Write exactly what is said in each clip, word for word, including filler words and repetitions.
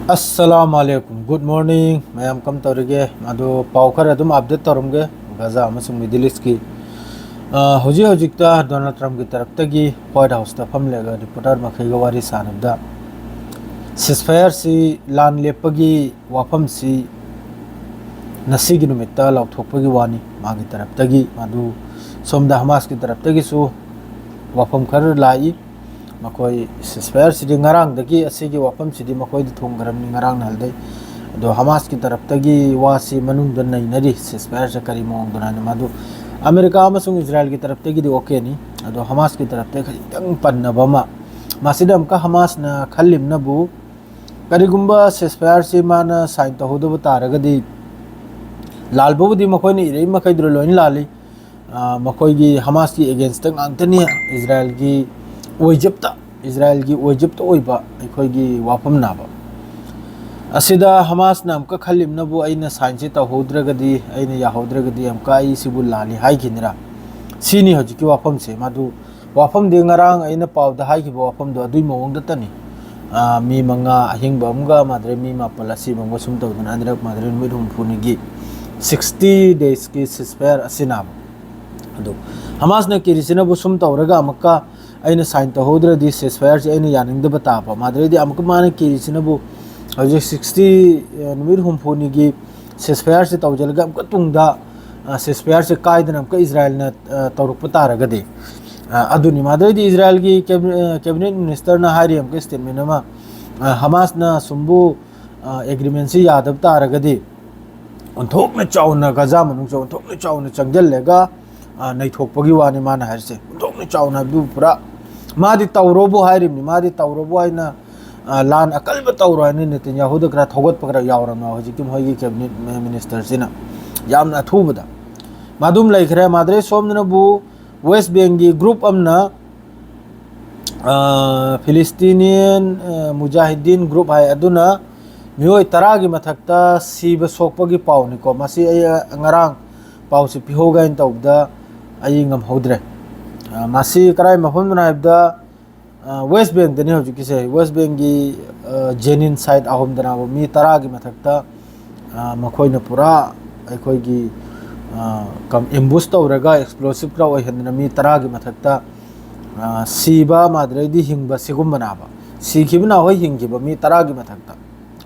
ꯑꯁꯂꯥꯝ ꯑꯂꯩꯀꯨꯝ, good morning. ꯃꯌꯥꯝ ꯀꯝ ꯇꯧꯔꯤꯒꯦ? ꯑꯗꯣ ꯄꯥꯎ ꯈꯔ ꯑꯗꯨꯝ ꯑꯞꯗꯦꯠ ꯇꯧꯔꯝꯒꯦ꯫ ꯒꯖꯥ ꯑꯃꯁꯨꯡ ꯃꯤꯗꯜ ꯏꯁꯀꯤ, ꯑ, ꯍꯧꯖꯤꯛ ꯍꯧꯖꯤꯛꯇ ꯗꯣꯅꯥꯜꯗ ꯇ꯭ꯔꯝꯞꯀꯤ ꯇꯔꯞꯇꯒꯤ ꯋꯥꯏꯠ ꯍꯥꯎꯁꯇ ꯐꯝꯂꯒ ꯔꯤꯄꯣꯔꯇꯔ ꯃꯈꯩꯒ ꯋꯥꯔꯤ ꯁꯥꯟꯅꯕꯗ, ꯁꯤꯁꯐꯥꯌꯔꯁꯤ, ꯂꯥꯟ ꯂꯦꯞꯄꯒꯤ ꯋꯥꯐꯝꯁꯤ ꯉꯁꯤꯒꯤ ꯅꯨꯃꯤꯠꯇ ꯂꯥꯎꯊꯣꯛꯄꯒꯤ ꯋꯥꯅꯤ꯫ ꯃꯥꯒꯤ ꯇꯔꯞꯇꯒꯤ, ꯃꯗꯨ ꯁꯣꯝꯗ ꯍꯃꯥꯁꯀꯤ ꯇꯔꯞꯇꯒꯤꯁꯨ ꯋꯥꯐꯝ ꯈꯔ ꯂꯥꯛꯏ꯫ ꯃꯈꯣꯏ ꯁꯤꯁꯐꯥꯌꯔꯁꯤꯗꯤ ꯉꯔꯥꯡꯗꯒꯤ ꯑꯁꯤꯒꯤ ꯋꯥꯐꯝꯁꯤꯗꯤ ꯃꯈꯣꯏꯗ ꯊꯣꯡꯈ꯭ꯔꯕꯅꯤ, ꯉꯔꯥꯡ ꯅꯍꯥꯟꯗꯩ꯫ ꯑꯗꯣ ꯍꯃꯥꯁꯀꯤ ꯇꯔꯞꯇꯒꯤ ꯋꯥꯁꯤ ꯃꯅꯨꯡꯗ ꯅꯩꯅꯔꯤ, ꯁꯤꯁꯐꯥꯌꯔꯁꯦ ꯀꯔꯤ ꯃꯑꯣꯡꯗꯅꯣ ꯍꯥꯏꯅ꯫ ꯃꯗꯨ ꯑꯃꯦꯔꯤꯀꯥ ꯑꯃꯁꯨꯡ ꯏꯖꯔꯥꯏꯜꯒꯤ ꯇꯔꯞꯇꯒꯤꯗꯤ ꯑꯣꯀꯦꯅꯤ, ꯑꯗꯣ ꯍꯃꯥꯁꯀꯤ ꯇꯔꯞꯇ ꯈꯖꯤꯛꯇꯪ ꯄꯟꯅꯕ ꯑꯃ꯫ ꯃꯁꯤꯗ ꯑꯃꯨꯛꯀ ꯍꯃꯥꯁꯅ ꯈꯜꯂꯤꯕꯅꯕꯨ, ꯀꯔꯤꯒꯨꯝꯕ ꯁꯤꯁꯐꯥꯌꯔꯁꯤ ꯃꯥꯅ ꯁꯥꯏꯟ ꯇꯧꯍꯧꯗꯕ ꯇꯥꯔꯒꯗꯤ, ꯂꯥꯜꯕꯕꯨꯗꯤ ꯃꯈꯣꯏꯅ ꯏꯔꯛꯏ ꯃꯈꯩꯗꯨ ꯂꯣꯏꯅ ꯂꯥꯜꯂꯤ꯫ ꯑ, ꯃꯈꯣꯏꯒꯤ ꯍꯃꯥꯁꯀꯤ ꯑꯦꯒꯦꯟꯁꯇ ꯉꯥꯛꯇꯅꯤ, ꯏꯖꯔꯥꯏꯜꯒꯤ ꯑꯣꯏꯖꯕꯇ, ꯏꯖꯔꯥꯏꯜꯒꯤ ꯑꯣꯏꯖꯕꯇ ꯑꯣꯏꯕ ꯑꯩꯈꯣꯏꯒꯤ ꯋꯥꯐꯝꯅꯕ꯫ ꯑꯁꯤꯗ ꯍꯃꯥꯁꯅ ꯑꯃꯨꯛꯀ ꯈꯜꯂꯤꯕꯅꯕꯨ, ꯑꯩꯅ ꯁꯥꯏꯟꯁꯤ ꯇꯧꯍꯧꯗ꯭ꯔꯒꯗꯤ, ꯑꯩꯅ ꯌꯥꯍꯧꯗ꯭ꯔꯒꯗꯤ ꯑꯃꯨꯛꯀ ꯑꯩ ꯁꯤꯕꯨ ꯂꯥꯜꯂꯤ ꯍꯥꯏꯈꯤꯅꯤꯔꯥ? ꯁꯤꯅꯤ ꯍꯧꯖꯤꯛꯀꯤ ꯋꯥꯐꯝꯁꯦ꯫ ꯃꯗꯨ ꯋꯥꯐꯝꯗꯤ ꯉꯔꯥꯡ ꯑꯩꯅ ꯄꯥꯎꯗ ꯍꯥꯏꯈꯤꯕ ꯋꯥꯐꯝꯗꯣ ꯑꯗꯨꯒꯤ ꯃꯑꯣꯡꯗꯇꯅꯤ꯫ ꯑ, ꯃꯤ ꯃꯉꯥ ꯑꯍꯤꯡꯕ ꯑꯃꯒ, ꯃꯥꯗ꯭ꯔꯦ ꯃꯤ ꯃꯥꯄꯜ ꯑꯁꯤꯕ ꯑꯃꯒ, ꯁꯨꯝ ꯇꯧꯗꯅ ꯑꯅꯤꯔꯛ ꯃꯥꯗ꯭ꯔꯦ ꯅꯨꯃꯤꯠ ꯍꯨꯝꯐꯨꯅꯤꯒꯤ, ꯁꯤꯛꯁꯇꯤ ꯗꯦꯖꯀꯤ ꯁꯤꯁꯐꯥꯌꯔ ꯑꯁꯤꯅ꯫ ꯑꯗꯨ ꯍꯃꯥꯁꯅ ꯀꯤꯔꯤꯁꯤꯅꯕꯨ ꯁꯨꯝ ꯇꯧꯔꯒ ꯑꯃꯨꯛꯀ ꯑꯩꯅ ꯁꯥꯏꯟ ꯇꯧꯍꯧꯗ꯭ꯔꯗꯤ ꯁꯤꯁꯐꯥꯌꯔꯁꯤ ꯑꯩꯅ ꯌꯥꯅꯤꯡꯗꯕ ꯇꯥꯕ꯫ ꯃꯥꯗ꯭ꯔꯦꯗꯤ ꯑꯃꯨꯛꯀ ꯃꯥꯅ ꯀꯤꯔꯤꯁꯤꯅꯕꯨ ꯍꯧꯖꯤꯛ ꯁꯤꯛꯁꯇꯤ, ꯑ, ꯅꯨꯃꯤꯠ ꯍꯨꯝꯐꯨꯅꯤꯒꯤ ꯁꯤꯁꯐꯥꯌꯔꯁꯤ ꯇꯧꯁꯤꯜꯂꯒ ꯑꯃꯨꯛꯀ ꯇꯨꯡꯗ, ꯑ, ꯁꯤꯁꯐꯥꯌꯔꯁꯤ ꯀꯥꯏꯗꯅ ꯑꯃꯨꯛꯀ ꯏꯖꯔꯥꯏꯜꯅ, ꯑ, ꯇꯧꯔꯛꯄ ꯇꯥꯔꯒꯗꯤ, ꯑ, ꯑꯗꯨꯅꯤ꯫ ꯃꯥꯗ꯭ꯔꯦꯗꯤ ꯏꯖꯔꯥꯏꯜꯒꯤ ꯀꯦꯕꯤ-, ꯑ, ꯀꯦꯕꯤꯅꯦꯠ ꯃꯤꯅꯤꯁꯇꯔꯅ ꯍꯥꯏꯔꯤ ꯑꯃꯨꯛꯀ ꯁ꯭ꯇꯦꯠꯃꯦꯟ ꯑꯃ, ꯑ, ꯍꯃꯥꯁꯅ ꯁꯨꯝꯕꯨ, ꯑ, ꯑꯦꯒ꯭ꯔꯤꯃꯦꯟꯁꯤ ꯌꯥꯗꯕ ꯇꯥꯔꯒꯗꯤ, ꯑꯣꯟꯊꯣꯛꯅ ꯆꯥꯎꯅ, ꯒꯖꯥ ꯃꯅꯨꯡꯁꯦ ꯑꯣꯟꯊꯣꯛꯅ ꯆꯥꯎꯅ ꯆꯪꯁꯤꯜꯂꯒ, ꯑ, ꯅꯩꯊꯣꯛꯄꯒꯤ ꯋꯥꯅꯤ ꯃꯥꯅ ꯍꯥꯏꯔꯤꯁꯦ꯫ ꯑꯣꯟꯊꯣꯛꯅ ꯆꯥꯎꯅ ꯍꯥꯏꯕꯗꯨ ꯄꯨꯔꯥ ꯃꯥꯗꯤ ꯇꯧꯔꯣꯕꯨ ꯍꯥꯏꯔꯤꯕꯅꯤ, ꯃꯥꯗꯤ ꯇꯧꯔꯣꯕꯨ ꯍꯥꯏꯅ, ꯑ, ꯂꯥꯟ ꯑꯀꯟꯕ ꯇꯧꯔꯣ ꯍꯥꯏꯅ ꯅꯦꯇꯟꯌꯥꯍꯨꯗ ꯈꯔ ꯊꯧꯒꯠꯄ ꯈꯔ ꯌꯥꯎꯔꯝꯃꯦ ꯍꯧꯖꯤꯛꯀꯤ ꯃꯈꯣꯏꯒꯤ ꯀꯦꯕꯤꯅꯦꯠ ꯃꯤꯅꯤꯁꯇꯔꯁꯤꯅ꯫ ꯌꯥꯝꯅ ꯑꯊꯨꯕꯗ꯫ ꯃꯗꯨꯝ ꯂꯩꯈ꯭ꯔꯦ꯫ ꯃꯥꯗ꯭ꯔꯦ ꯁꯣꯝꯗꯅꯕꯨ ꯋꯦꯁ ꯕꯦꯡꯒꯤ ꯒ꯭ꯔꯨꯞ ꯑꯃꯅ, ꯑ, ꯐꯤꯂꯤꯁꯇꯤꯅꯤꯌꯟ, ꯑ, ꯃꯨꯖꯥꯍꯤꯗꯤꯟ ꯒ꯭ꯔꯨꯞ ꯍꯥꯏ, ꯑꯗꯨꯅ ꯃꯤꯑꯣꯏ ꯇꯔꯥꯒꯤ ꯃꯊꯛꯇ ꯁꯤꯕ ꯁꯣꯛꯄꯒꯤ ꯄꯥꯎꯅꯤꯀꯣ꯫ ꯃꯁꯤ ꯑꯩ, ꯑ, ꯉꯔꯥꯡ ꯄꯥꯎꯁꯤ ꯄꯤꯍꯧꯒꯦ ꯍꯥꯏꯅ ꯇꯧꯕꯗ ꯑꯩ ꯉꯝꯍꯧꯗ꯭ꯔꯦ꯫ ꯑ, ꯃꯁꯤ ꯀꯔꯥꯏ ꯃꯐꯝꯗꯅꯣ ꯍꯥꯏꯕꯗ, ꯋꯦꯁ ꯕꯦꯡꯗꯅꯤ ꯍꯧꯖꯤꯛꯀꯤꯁꯦ꯫ ꯋꯦꯁ ꯕꯦꯡꯒꯤ ꯖꯦꯅꯤꯟ ꯁꯥꯏꯠ ꯑꯍꯨꯝꯗꯅꯕ ꯃꯤ ꯇꯔꯥꯒꯤ ꯃꯊꯛꯇ ꯃꯈꯣꯏꯅ ꯄꯨꯔꯥ ꯑꯩꯈꯣꯏꯒꯤ ꯑꯦꯝꯕꯨꯁ ꯇꯧꯔꯒ ꯑꯦꯛꯁꯄ꯭ꯂꯣꯁꯤꯞ ꯈꯔ ꯑꯣꯏꯍꯟꯗꯅ ꯃꯤ ꯇꯔꯥꯒꯤ ꯃꯊꯛꯇ ꯁꯤꯕ ꯃꯥꯗ꯭ꯔꯩꯗꯤ ꯍꯤꯡꯕ ꯁꯤꯒꯨꯝꯕꯅꯕ꯫ ꯁꯤꯈꯤꯕꯅ ꯍꯣꯏ, ꯍꯤꯡꯈꯤꯕ ꯃꯤ ꯇꯔꯥꯒꯤ ꯃꯊꯛꯇ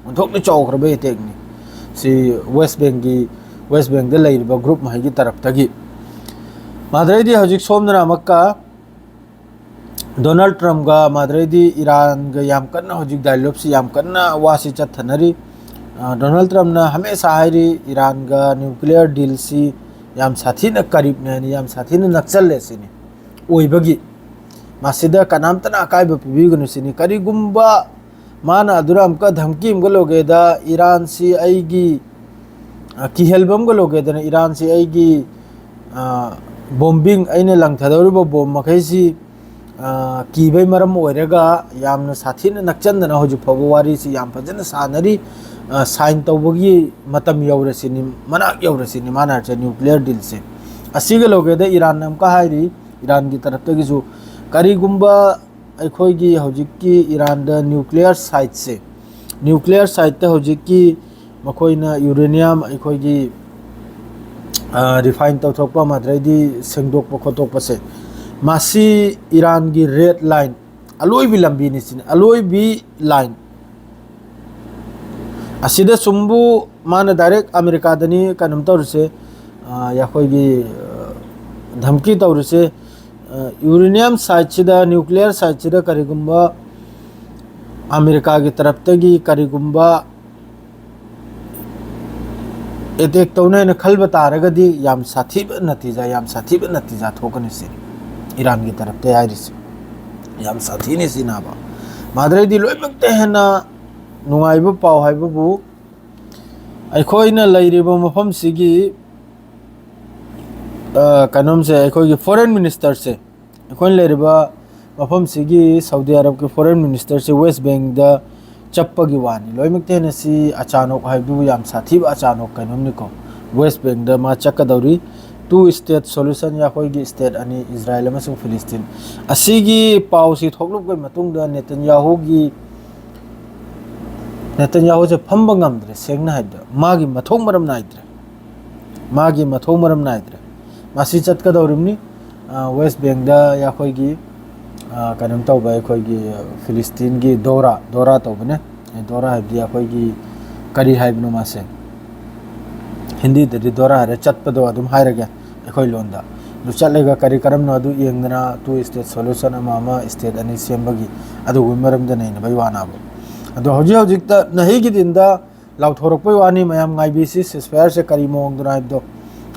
ꯑꯣꯟꯊꯣꯛꯅ ꯆꯥꯎꯈ꯭ꯔꯕ ꯑꯦꯇꯦꯛꯅꯤ꯫ ꯁꯤ ꯋꯦꯁ ꯕꯦꯡꯒꯤ ꯋꯦꯁ ꯕꯦꯡꯗ ꯂꯩꯔꯤꯕ ꯒ꯭ꯔꯨꯞ ꯃꯈꯩꯒꯤ ꯇꯔꯞꯇꯒꯤ꯫ ꯃꯥꯗ꯭ꯔꯩꯗꯤ ꯍꯧꯖꯤꯛ ꯁꯣꯝꯗꯅ ꯑꯃꯨꯛꯀ ꯗꯣꯅꯥꯜꯗ ꯇ꯭ꯔꯝꯞꯒ ꯃꯥꯗ꯭ꯔꯩꯗꯤ ꯏꯔꯥꯟꯒ ꯌꯥꯝ ꯀꯟꯅ ꯍꯧꯖꯤꯛ ꯗꯥꯏꯂꯣꯞꯁꯤ ꯌꯥꯝ ꯀꯟꯅ ꯋꯥꯁꯤ ꯆꯠꯊꯅꯔꯤ꯫ ꯗꯣꯅꯥꯜꯗ ꯇ꯭ꯔꯝꯞꯅ ꯍꯃꯦꯁꯥ ꯍꯥꯏꯔꯤ ꯏꯔꯥꯟꯒ ꯅ꯭ꯌꯨꯀ꯭ꯂꯤꯌꯔ ꯗꯤꯜꯁꯤ ꯌꯥꯝ ꯁꯥꯊꯤꯅ ꯀꯔꯤꯞꯅꯦ ꯍꯥꯏꯅ, ꯌꯥꯝ ꯁꯥꯊꯤꯅ ꯅꯛꯆꯜꯂꯦ ꯁꯤꯅꯤ꯫ ꯑꯣꯏꯕꯒꯤ ꯃꯁꯤꯗ ꯀꯅꯥꯝꯇꯅ ꯑꯀꯥꯏꯕ ꯄꯤꯕꯤꯒꯅꯨ ꯁꯤꯅꯤ꯫ ꯀꯔꯤꯒꯨꯝꯕ ꯃꯥꯅ ꯑꯗꯨꯔ ꯑꯃꯨꯛꯀ ꯙꯝꯀꯤ ꯑꯃꯒ ꯂꯧꯒꯦꯗ ꯏꯔꯥꯟꯁꯤ ꯑꯩꯒꯤ ꯀꯤꯍꯦꯜꯕꯝꯒ ꯂꯣꯀꯦꯗꯅ ꯏꯔꯥꯟꯁꯤ ꯑꯩꯒꯤ ꯕꯣꯝꯕꯤꯡ, ꯑꯩꯅ ꯂꯪꯊꯗꯧꯔꯤꯕ ꯕꯣꯝ ꯃꯈꯩꯁꯤ ꯀꯤꯕꯩ ꯃꯔꯝ ꯑꯣꯏꯔꯒ ꯌꯥꯝꯅ ꯁꯥꯊꯤꯅ ꯅꯛꯆꯟꯗꯅ ꯍꯧꯖꯤꯛ ꯐꯥꯎꯕ ꯋꯥꯔꯤꯁꯤ ꯌꯥꯝ ꯐꯖꯅ ꯁꯥꯟꯅꯔꯤ꯫ ꯁꯥꯏꯟ ꯇꯧꯕꯒꯤ ꯃꯇꯝ ꯌꯧꯔꯁꯤꯅꯤ, ꯃꯅꯥꯛ ꯌꯧꯔꯁꯤꯅꯤ ꯃꯥꯅ ꯍꯥꯏꯔꯤꯁꯦ, ꯅ꯭ꯌꯨꯀ꯭ꯂꯤꯌꯔ ꯗꯤꯜꯁꯦ꯫ ꯑꯁꯤꯒ ꯂꯣꯀꯦꯗ ꯏꯔꯥꯟꯅ ꯑꯃꯨꯛꯀ ꯍꯥꯏꯔꯤ, ꯏꯔꯥꯟꯒꯤ ꯇꯔꯞꯇꯒꯤꯁꯨ ꯀꯔꯤꯒꯨꯝꯕ ꯑꯩꯈꯣꯏꯒꯤ ꯍꯧꯖꯤꯛꯀꯤ ꯏꯔꯥꯟꯗ ꯅ꯭ꯌꯨꯀ꯭ꯂꯤꯌꯔ ꯁꯥꯏꯠꯁꯦ, ꯅ꯭ꯌꯨꯀ꯭ꯂꯤꯌꯔ ꯁꯥꯏꯠꯇ ꯍꯧꯖꯤꯛꯀꯤ ꯃꯈꯣꯏꯅ ꯌꯨꯔꯦꯅꯤꯌꯝ ꯑꯩꯈꯣꯏꯒꯤ ꯔꯤꯐꯥꯏꯟ ꯇꯧꯊꯣꯛꯄ ꯑꯗꯩꯗꯤ ꯁꯦꯡꯗꯣꯛꯄ ꯈꯣꯠꯇꯣꯛꯄꯁꯦ, ꯃꯁꯤ ꯏꯔꯥꯟꯒꯤ ꯔꯦꯠ ꯂꯥꯏꯟ, ꯑꯂꯣꯏꯕꯤ ꯂꯝꯕꯤꯅꯤ ꯁꯤꯅꯤ, ꯑꯂꯣꯏꯕꯤ ꯂꯥꯏꯟ꯫ ꯑꯁꯤꯗ ꯁꯨꯝꯕꯨ ꯃꯥꯅ ꯗꯥꯏꯔꯦꯛ ꯑꯃꯦꯔꯤꯀꯥꯗꯅꯤ ꯀꯩꯅꯣꯝ ꯇꯧꯔꯤꯁꯦ, ꯑꯩꯈꯣꯏꯒꯤ ꯙꯝꯀꯤ ꯇꯧꯔꯤꯁꯦ꯫ ꯌꯨꯔꯦꯅꯤꯌꯝ ꯁꯥꯏꯠꯁꯤꯗ, ꯅ꯭ꯌꯨꯀ꯭ꯂꯤꯌꯔ ꯁꯥꯏꯠꯁꯤꯗ ꯀꯔꯤꯒꯨꯝꯕ ꯑꯃꯦꯔꯤꯀꯥꯒꯤ ꯇꯔꯞꯇꯒꯤ ꯀꯔꯤꯒꯨꯝꯕ ꯑꯦꯇꯦꯛ ꯇꯧꯅꯦ ꯍꯥꯏꯅ ꯈꯜꯕ ꯇꯥꯔꯒꯗꯤ ꯌꯥꯝ ꯁꯥꯊꯤꯕ ꯅꯇꯤꯖꯥ, ꯌꯥꯝ ꯁꯥꯊꯤꯕ ꯅꯇꯤꯖꯥ ꯊꯣꯛꯀꯅꯤ ꯁꯤꯅꯤ ꯏꯔꯥꯟꯒꯤ ꯇꯔꯞꯇ ꯍꯥꯏꯔꯤꯁꯦ꯫ ꯌꯥꯝ ꯁꯥꯊꯤꯅꯤ ꯁꯤꯅꯕ꯫ ꯃꯥꯗ꯭ꯔꯩꯗꯤ ꯂꯣꯏꯅꯃꯛꯇ ꯍꯦꯟꯅ ꯅꯨꯡꯉꯥꯏꯕ ꯄꯥꯎ ꯍꯥꯏꯕꯕꯨ ꯑꯩꯈꯣꯏꯅ ꯂꯩꯔꯤꯕ ꯃꯐꯝꯁꯤꯒꯤ ꯀꯩꯅꯣꯝꯁꯦ, ꯑꯩꯈꯣꯏꯒꯤ ꯐꯣꯔꯦꯟ ꯃꯤꯅꯤꯁꯇꯔꯁꯦ, ꯑꯩꯈꯣꯏꯅ ꯂꯩꯔꯤꯕ ꯃꯐꯝꯁꯤꯒꯤ ꯁꯥꯎꯗꯤ ꯑꯔꯕꯀꯤ ꯐꯣꯔꯦꯟ ꯃꯤꯅꯤꯁꯇꯔꯁꯦ ꯋꯦꯁ ꯕꯦꯡꯗ ꯆꯠꯄꯒꯤ ꯋꯥꯅꯤ꯫ ꯂꯣꯏꯅꯃꯛꯇ ꯍꯦꯟꯅ ꯁꯤ ꯑꯆꯥꯅꯣꯛ ꯍꯥꯏꯕꯗꯨ ꯌꯥꯝ ꯁꯥꯊꯤꯕ ꯑꯆꯥꯅꯣꯛ ꯀꯩꯅꯣꯝꯅꯤꯀꯣ꯫ ꯋꯦꯁ ꯕꯦꯡꯗ ꯃꯥ ꯆꯠꯀꯗꯧꯔꯤ꯫ two state solution, ꯑꯩꯈꯣꯏꯒꯤ state ꯑꯅꯤ, ꯏꯖꯔꯥꯏꯜ ꯑꯃꯁꯨꯡ ꯐꯤꯂꯤꯁꯇꯤꯟ, ꯑꯁꯤꯒꯤ ꯄꯥꯎꯁꯤ ꯊꯣꯛꯂꯛꯄꯒꯤ ꯃꯇꯨꯡꯗ ꯅꯦꯇꯟꯌꯥꯍꯨꯒꯤ, ꯅꯦꯇꯟꯌꯥꯍꯨꯁꯦ ꯐꯝꯕ ꯉꯝꯗ꯭ꯔꯦ꯫ ꯁꯦꯡꯅ ꯍꯥꯏꯕꯗ, ꯃꯥꯒꯤ ꯃꯊꯧ ꯃꯔꯝ ꯅꯥꯏꯗ꯭ꯔꯦ꯫ ꯃꯥꯒꯤ ꯃꯊꯧ ꯃꯔꯝ ꯅꯥꯏꯗ꯭ꯔꯦ꯫ ꯃꯁꯤ ꯆꯠꯀꯗꯧꯔꯤꯕꯅꯤ꯫ ꯑ, ꯋꯦꯁ ꯕꯦꯡꯗ ꯑꯩꯈꯣꯏꯒꯤ, ꯑ, ꯀꯩꯅꯣꯝ ꯇꯧꯕ, ꯑꯩꯈꯣꯏꯒꯤ ꯐꯤꯂꯤꯁꯇꯤꯟꯒꯤ ꯗꯣꯔꯥ, ꯗꯣꯔꯥ ꯇꯧꯕꯅꯦ꯫ ꯑꯦ, ꯗꯣꯔꯥ ꯍꯥꯏꯕꯗꯤ ꯑꯩꯈꯣꯏꯒꯤ, ꯀꯔꯤ ꯍꯥꯏꯕꯅꯣ ꯃꯥꯁꯦ? ꯍꯤꯟꯗꯤꯗꯗꯤ ꯗꯣꯔꯥ ꯍꯥꯏꯔꯦ, ꯆꯠꯄꯗꯣ ꯑꯗꯨꯝ ꯍꯥꯏꯔꯒꯦ ꯑꯩꯈꯣꯏ ꯂꯣꯟꯗ꯫ ꯑꯗꯨ ꯆꯠꯂꯒ ꯀꯔꯤ ꯀꯔꯝꯅꯣ ꯑꯗꯨ ꯌꯦꯡꯗꯅ, two state solution, ꯑꯃ ꯑꯃ state ꯑꯅꯤ ꯁꯦꯝꯕꯒꯤ ꯑꯗꯨꯒꯨꯝꯕ ꯃꯔꯝꯗ ꯅꯩꯅꯕꯒꯤ ꯋꯥꯅꯦꯕ꯫ ꯑꯗꯣ ꯍꯧꯖꯤꯛ ꯍꯧꯖꯤꯛꯇ ꯅꯍꯤꯒꯤ ꯗꯤꯟꯗ ꯂꯥꯎꯊꯣꯔꯛꯄꯩ ꯋꯥꯅꯤ, ꯃꯌꯥꯝ ꯉꯥꯏꯕꯤꯁꯤ ceasefire ꯁꯦ ꯀꯔꯤ ꯃꯑꯣꯡꯗꯅꯣ ꯍꯥꯏꯕꯗꯣ꯫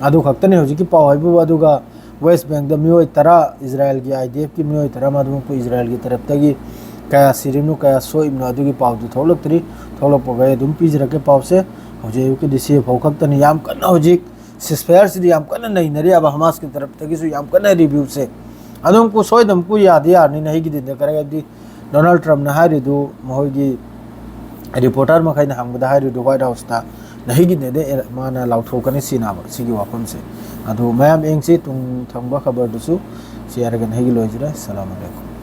ꯑꯗꯨ ꯈꯛꯇꯅꯤ ꯍꯧꯖꯤꯛꯀꯤ ꯄꯥꯎ ꯍꯥꯏꯕꯨ꯫ ꯑꯗꯨꯒ ꯋꯦꯁ ꯕꯦꯡꯗ ꯃꯤꯑꯣꯏ ꯇꯔꯥ, ꯏꯖꯔꯥꯏꯜꯒꯤ IDF ꯀꯤ ꯃꯤꯑꯣꯏ ꯇꯔꯥ, ꯃꯗꯨꯃꯛꯄꯨ ꯏꯖꯔꯥꯏꯜꯒꯤ ꯇꯔꯞꯇꯒꯤ ꯀꯌꯥ ꯁꯤꯔꯤꯕꯅꯣ, ꯀꯌꯥ ꯁꯣꯛꯏꯕꯅꯣ, ꯑꯗꯨꯒꯤ ꯄꯥꯎꯗꯨ ꯊꯣꯛꯂꯛꯇ꯭ꯔꯤ꯫ ꯊꯣꯛꯂꯛꯄꯒ ꯑꯩ ꯑꯗꯨꯝ ꯄꯤꯖꯔꯛꯀꯦ ꯄꯥꯎꯁꯦ꯫ ꯍꯧꯖꯤꯛ ꯑꯌꯨꯛꯀꯤꯗꯤ ꯁꯤ ꯐꯥꯎ ꯈꯛꯇꯅꯤ꯫ ꯌꯥꯝ ꯀꯟꯅ ꯍꯧꯖꯤꯛ ceasefire ꯁꯤꯗꯤ ꯌꯥꯝ ꯀꯟꯅ ꯅꯩꯅꯔꯤ ꯍꯥꯏꯕ, ꯍꯃꯥꯁꯀꯤ ꯇꯔꯞꯇꯒꯤꯁꯨ ꯌꯥꯝ ꯀꯟꯅ review ꯁꯦ꯫ ꯑꯗꯨꯝ ꯀꯨ-, ꯁꯣꯏꯗꯅ ꯀꯨ ꯌꯥꯗꯤ ꯌꯥꯔꯅꯤ ꯅꯍꯤꯒꯤ ꯗꯤꯟꯗ ꯈꯔꯒꯗꯤ꯫ ꯗꯣꯅꯥꯜꯗ ꯇ꯭ꯔꯝꯞꯅ ꯍꯥꯏꯔꯤꯗꯨ, ꯃꯈꯣꯏꯒꯤ reporter ꯃꯈꯩꯅ ꯍꯪꯕꯗ ꯍꯥꯏꯔꯤꯗꯨ, White House ꯇ ꯅꯍꯤꯒꯤ ꯗꯤꯟꯗ ꯑꯦ-, ꯃꯥꯅ ꯂꯥꯎꯊꯣꯛꯀꯅꯤ ꯁꯤꯅꯦꯕ ꯁꯤꯒꯤ ꯋꯥꯐꯝꯁꯦ꯫ ꯑꯗꯨ ꯃꯌꯥꯝ ꯌꯦꯡꯁꯤ ꯇꯨꯡ ꯊꯪꯕ ꯈꯕꯔꯗꯨꯁꯨ꯫ ꯁꯤ ꯍꯥꯏꯔꯒ ꯅꯍꯤꯒꯤ ꯂꯣꯏꯖꯔꯦ꯫ ꯁꯂꯥꯝ ꯑꯂꯩꯀꯨꯝ꯫